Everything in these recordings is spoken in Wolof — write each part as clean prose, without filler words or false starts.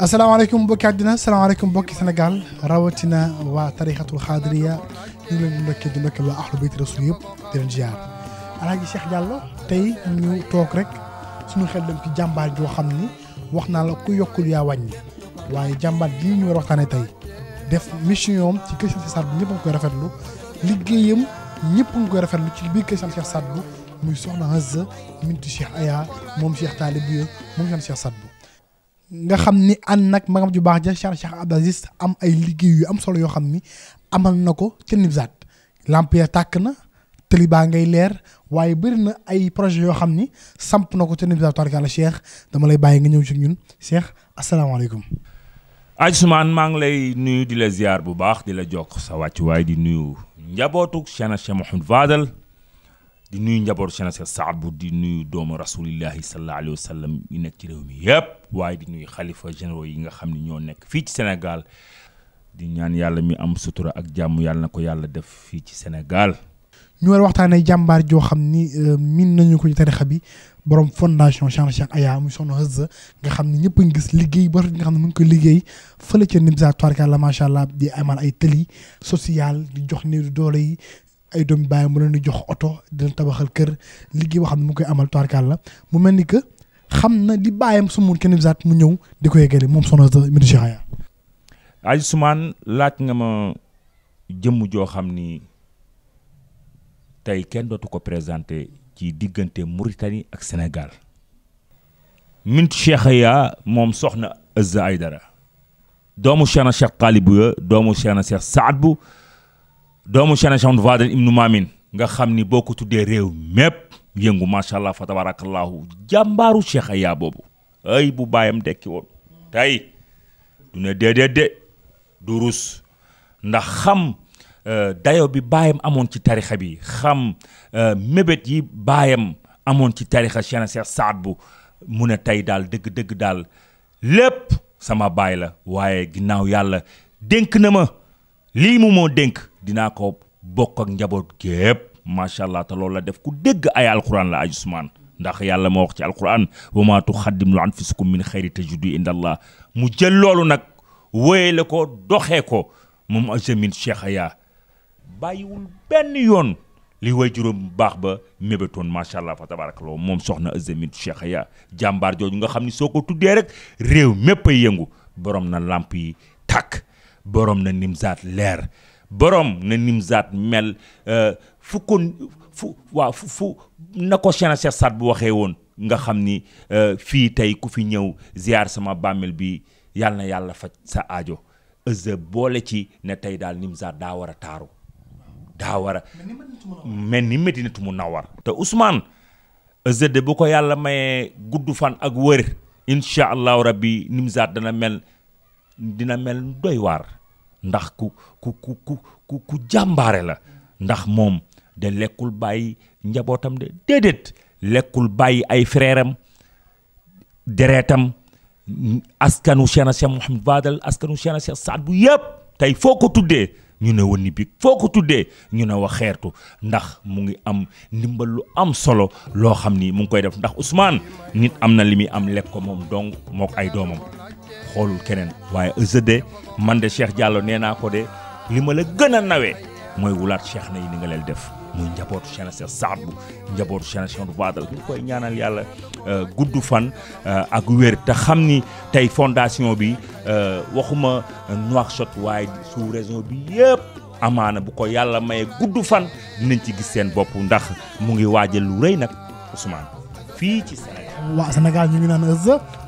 asalaamaaleykum mbokki àddina asalaamaaleykum mbokki Sénégal rawatina waa tarixatul xaadiriya ñu leen di ndokkee waa ahlu bayti rasul yëpp di leen ziar Alaaji Cheikh Diallo tey ñu toog rek suñu xel dem ci jàmbaar joo xam ni wax naa la ku yokkul yaa wàññi waaye jàmbaar ji ñu war a waxtaanee tey def mission am ci kër Cheikh Saad Bou ñëpp a ngi koy rafetlu liggéeyam ñëpp a ngi koy rafetlu ci biir kër Cheikh Saad Bou muy soxna Azza bintu Cheikh Aya moom Cheikh Talibou moom Cheikh Saad Bou nga xam ni ànd nag magam ju baax ja Cheikh Abdou Aziz am ay liggéey yu am solo yoo xam ni amal na ko ca Nimzaat lamp ya tàkk na tëli baa ngay leer waaye bëri na ay projet yoo xam ni samp na ko ca Nimzaat tabarkalla Cheikh dama lay bàyyi nga ñëw ci ñun Cheikh asalaamaaleykum. Ousmane maa ngi lay nuyu di la ziar bu baax di la jokk sa wàccuwaay di nuyu njabootu Cheikh Mouhamed Fadel di nuyu njabootu Cheikh Saad Bou di nuyu doomu rasulillahi sallallahu alayhi wa sallam yi nekk ci réew mi yëpp waaye di nuyu xalifa généraux yi nga xam ne ñoo nekk fii ci Sénégal di ñaan yàlla mi am sutura ak jàmm yàlla na ko yàlla def fii ci Sénégal. ñu war a waxtaanee jàmbaar joo xam ni min nañu ko ci tarixa bi borom fondation Cheikh Aya muy soxna Azza nga xam ne ñëpp a ngi gis liggéey ba nga xam ne mu ngi koy liggéey fële ca Nimzaat tabarkalla macha allah di amal ay tëli social di jox néew doole yi. ay doom bàyyi mu leen di jox oto di leen tabaxal kër liggéey boo xam ne mu koy amal tabarkalla mu mel ni que xam na li bàyyam su mun kenn Nimzaat mu ñëw di ko yeggale moom soxna Azza bintu Cheikh Aya. Ousmane laaj nga ma jëmm joo xam ni tey kenn dootu ko présenté ci diggante Mauritanie ak Sénégal bintu Cheikh Aya moom soxna Azza Aïdara doomu Cheikh Talibou doomu Cheikh Saad Bou doomu Cheikh Mouhamed Fadel ibnu Maamin nga xam ni boo ko tuddee réew mépp yëngu macha allah fa tabarakallahu jàmbaaru Cheikh Aya boobu ay bu baayam dekki woon tey du ne déedéet de du rus ndax xam dayo bi baayam amoon ci tarixa bi xam mébét yi baayam amoon ci tarixa Cheikh Saad Bou mu ne tey daal dëgg-dëgg daal lépp sama baay la waaye ginnaaw yàlla dénk na ma lii mu moo dénk dinaa ko bokk ak njaboot gépp macha allah te loolu la def ku dégg ay alquran la Ousmane ndax yàlla moo wax ci alquran wa maa tuxaddimu li anfusikum min xayri tajidu inda allah mu jël loolu nag wéyale ko doxee ko moom Azza bintu Cheikh Aya bàyyiwul benn yoon li way juróom bu baax ba mébétoon macha allah fa tabarakallah moom soxna Azza bintu Cheikh Aya jàmbaar jooju nga xam ni soo ko tuddee rek réew mépp ay yëngu borom na lamp yi tàkk borom na Nimzaat leer borom na Nimzaat mel fu na ko Cheikh Saad Bou waxee woon nga xam ni fii tey ku fi ñëw ziar sama bàmmeel bi yàlla na yàlla faj sa aajo Azza boole ci ne tey daal Nimzaat daa war a taaru daa war a mel ni Medinatu Munawwar te Ousmane Azza de bu ko yàlla mayee gudd fan ak wër incha allahu rabbi Nimzaat dina mel doy waar ndax ku jàmbaare la ndax moom de lekkul bàyyi njabootam de déedéet lekkul bàyyi ay frère am deretam askanu Cheikh Mouhamed Fadel askanu Cheikh Saad Bou yëpp tey foo ko tuddee ñu ne woon ni big foo ko tuddee ñu ne wax xeertu ndax mu ngi am ndimbal lu am solo loo xam ni mu ngi koy def ndax Ousmane nit am na li muy am lekk ko moom dong mook ay doomam xoolul keneen waaye Azza de man de Cheikh Diallo nee naa ko de li ma la gën a nawee mooy wulaat Cheikh na yi ni nga leen def muy njabootu Cheikh Saad Bou njabootu Cheikh Mouhamed Fadel ñu koy ñaanal yàlla gudd fan ak wér te xam ni tey fondation bi waxuma Nouakchott waaye sous région bi yëpp amaana bu ko yàlla maye gudd fan dinañ ci gis seen bopp ndax mu ngi waajal lu rëy nag Ousmane fii ci Sénégal. waa Sénégal ñu ngi naan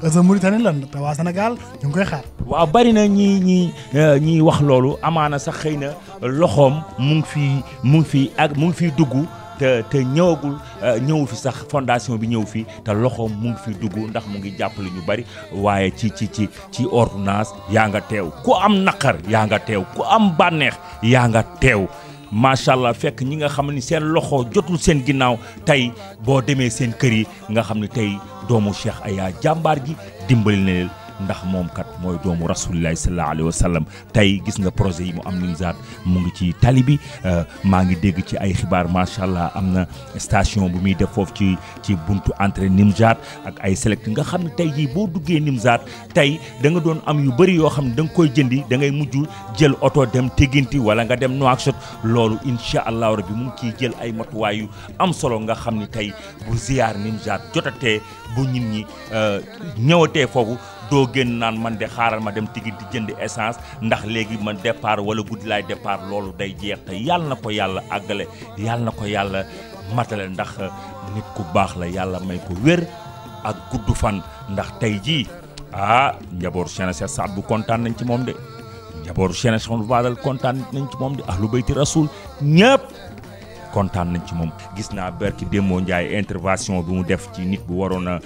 Azza Mauritanie lan te waa Sénégal ñu ngi koy xaar. waaw bari na ñi wax loolu amaana sax xëy na loxoom mu ngi fi dugg te ñëwagul ñëw fi sax fondation bi ñëw fi te loxoom mu ngi fi dugg ndax mu ngi jàppale ñu bari waaye ci ordonnance yaa nga teew ku am naqar yaa nga teew ku am bànneex yaa nga teew. macha allah fekk ñi nga xam ni seen loxo jotul seen ginnaaw tey boo demee seen kër yi nga xam ne tey doomu Cheikh Aya jàmbaar gi dimbali na leen ndax moom kat mooy doomu rasulillahi sallallahu alayhi wa sallam tey gis nga projet yi mu am Nimzaat mu ngi ci tali bi maa ngi dégg ci ay xibaar macha allah am na station bu muy def foofu ci buntu entrée Nimzaat ak ay select nga xam ne tey jii boo duggee Nimzaat tey da nga doon am yu bëri yoo xam ne da nga koy jëndi da ngay mujj jël oto dem Teginti wala nga dem Nouakchott loolu incha allahu rabbi mu ngi ciy jël ay matuwaay yu am solo nga xam ni tey bu ziyaar Nimzaat jotatee bu nit ñi ñëwatee foofu doo génn naan man de xaaral ma dem Teginti jënd essence ndax léegi man départ wala guddi laay départ loolu day jeex te yàlla na ko yàlla àggale yàlla na ko yàlla matale ndax nit ku baax la yàlla may ko wér ak gudd fan ndax tey jii njabootu Cheikh Saad bu kontaan nañ ci moom de njabootu Cheikh Saad bu Fadal kontaan nañ ci moom de ahlu bayti rasul ñëpp kontaan nañ ci moom. gis naa berki Demba Ndiaye intervention bi mu def ci nit bu waroon a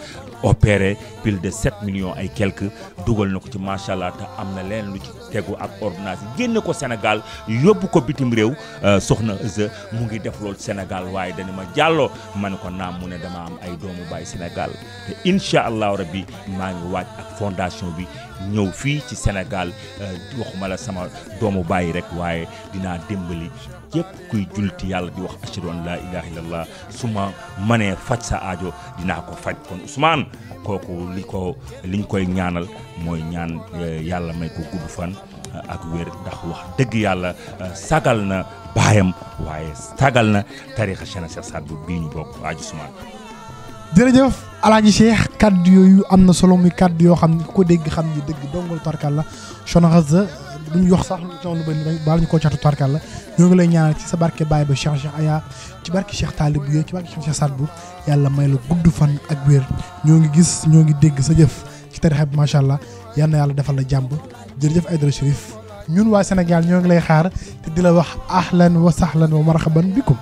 opérer plus de 7 millions ay quelques dugal na ko ci macha allah te am na leen lu ci tegu ak ordonnance yi génne ko Sénégal yóbbu ko bitim réew soxna Euse mu ngi def loolu Sénégal waaye dana ma jàlloo ma ne ko naam mu ne dama am ay doomu baay Sénégal te incha allahu rabbi maa ngi waaj ak fondation bi ñëw fii ci Sénégal waxuma la sama doomu baay rek waaye dinaa dimbali képp kuy julliti yàlla di wax ashhadu an laa ilaaha illallah su ma mënee faj sa aajo dinaa ko faj kon Ousmane kooku liñ koy ñaanal mooy ñaan yàlla may ko gudd fan ak wér ndax wax dëgg yàlla sagal na baayam waaye sagal na tarixa Cheikh Saad bu bii ñu bokk waaju Ousmane. jërëjëf Alaaji Cheikh kaddu yooyu am na solo muy kaddu yoo xam ne ku ko dégg xam ni dëgg dongal tarkal la Soxna Euse duñ wax sax lu bëri baal ñu ko catu tarkal la ñoo ngi lay ñaanal ci sa barke baay ba Cheikh Aya ci barke Cheikh Talib bu ci barke Cheikh Saad bu yàlla may la gudd fan ak wér ñoo ngi gis ñoo ngi dégg sa jëf ci tarixa bi macha allah yal na yàlla defal la jàmm jërëjëf Aïdara Chérif ñun waa Sénégal ñoo ngi lay xaar te di la wax ahlan wa sahlan wa marhaban bikum.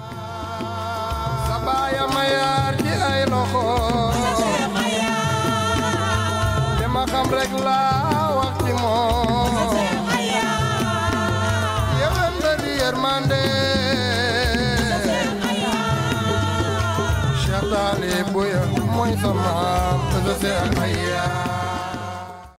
Cheikh Talib Boya mooy sama Euse Aya